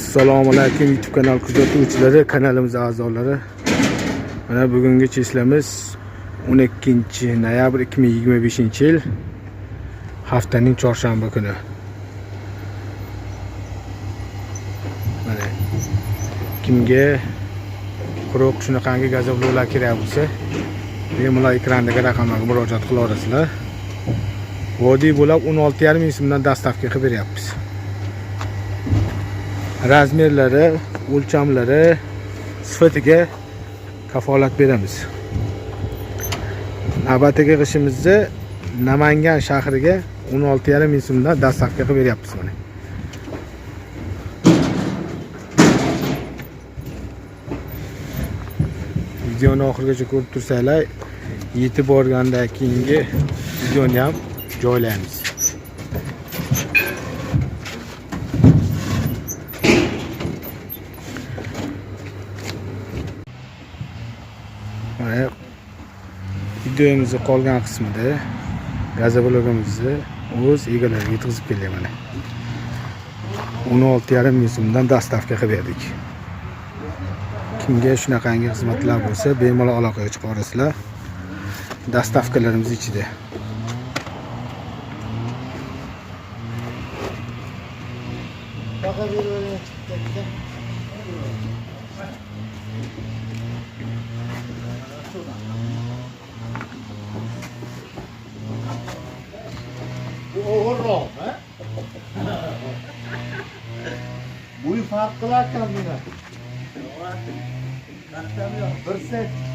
Assalomu alaykum, YouTube kanal kuzatuvchilari, kanalimiz a'zolari. Mana bugungi cheslamiz 12 noyabr 2025 yil, haftaning chorshanba kuni. Mana kimga quruq shunaqangi gazobloklar kerak bo'lsa, bemalol ekrandagi raqamlarga murojaat qila olasizlar. Vodiy bo'ylab 16,5 ming so'mdan доставка qilib beryapmiz. Razmerlari, o'lchamlari, sifatiga kafolat beramiz. Navbatdagi g'ishimizni Namangan shahriga 16,5 ming so'mdan доставка qilib beryapmiz mana. Videoni oxirigacha ko'rib tursanglar, yetib borgandan keyingi videoni ham joylaymiz. Mana videomizni qolgan qismida gazoblogimizni o'z egalariga yetkazib keldik mana. 16,5 ming so'mdan доставка qilib berdik. Kimga shunaqangi xizmatlar bo'lsa, bemalol aloqaga chiqa olasizlar. Доставка larimiz ichida. Baqa bir chiqdi. Bu og'irroq, ha? Bo'yi farq qilar ekan buni. Bir sent.